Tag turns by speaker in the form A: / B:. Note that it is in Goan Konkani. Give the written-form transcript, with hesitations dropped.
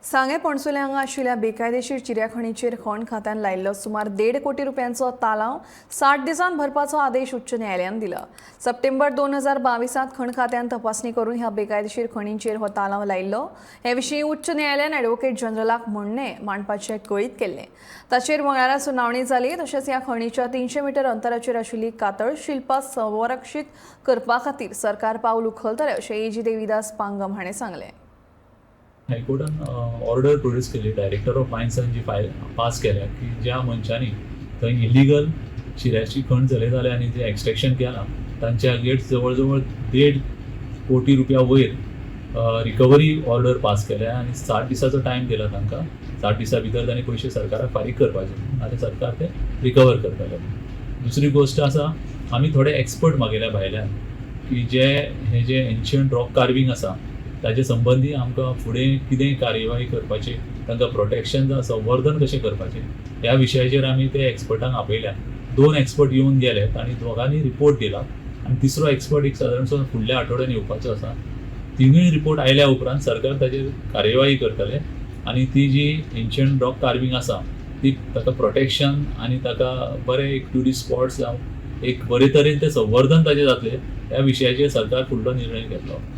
A: सांगें पणसुलें हांगा आशिल्ल्या बेकायदेशीर चिऱ्याखणीचेर खण खात्यान लायिल्लो सुमार 1.5 कोटी रुपयांचो तालांव 60 दिसांत भरपाचो आदेश उच्च न्यायालयान दिला. सप्टेंबर 2022त खण खात्यान तपासणी करून ह्या बेकायदेशीर खणींचेर हो तालांव लायिल्लो. हे विशीं उच्च न्यायालयान ॲडव्होकेट जनरलाक म्हणणें मांडपाचें कळीत केल्लें. ताचेर मंगळारा सुनावणी जाली. तशेंच ह्या खणीच्या 300 मिटर अंतराचेर आशिल्ली कातळ शिल्पां संरक्षीत करपा खातीर सरकार पावल उखलतलें, अशें एजी देवीदास पांगम हाणें सांगलें.
B: हायकोर्टान ऑर्डर प्रोड्यूस केली, डायरेक्टर ऑफ मायन्सान जी फायल पास केल्या की ज्या मनशांनी थंय इलिगल शिऱ्याची खण चलयताले आनी जे एक्सट्रॅक्शन केलां, तांच्या अगेन्स्ट जवळ जवळ 1.5 कोटी रुपया वयर रिकव्हरी ऑर्डर पास केल्या आनी 60 दिसाचो टायम दिला तांकां. 60 दिसां भितर तांणी पयशे सरकाराक फारीक करपाचे आनी सरकार ते रिकवर करतले. दुसरी गोश्ट आसा, आमी थोडे एक्सपर्ट मागयल्या भायल्यान की जे हे जे एन्शियंट रॉक कार्विंग आसा, ताजे संबंदी आमकां फुडें कितें कार्यवाही करपाची, तांकां प्रोटेक्शन जावं संवर्धन कशें करपाचें, ह्या विशयाचेर आमी ते एक्सपर्टांक आपयल्या. दोन एक्सपर्ट येवन गेले, तांणी दोगांनी रिपोर्ट दिला आनी तिसरो एक्सपर्ट एक सादारणसो फुडल्या आठवड्यान येवपाचो आसा. तिनूय रिपोर्ट आयल्या उपरांत सरकार ताजेर कार्यवाही करतले आनी ती जी एन्शियंट रॉक कार्विंग आसा, ती ताका प्रोटेक्शन आनी ताका बरें एक ट्युरिस्ट स्पॉट्स जावं एक बरे तरेन तें संवर्धन ताजें जातलें, ह्या विशयाचेर सरकार फुडलो निर्णय घेतलो.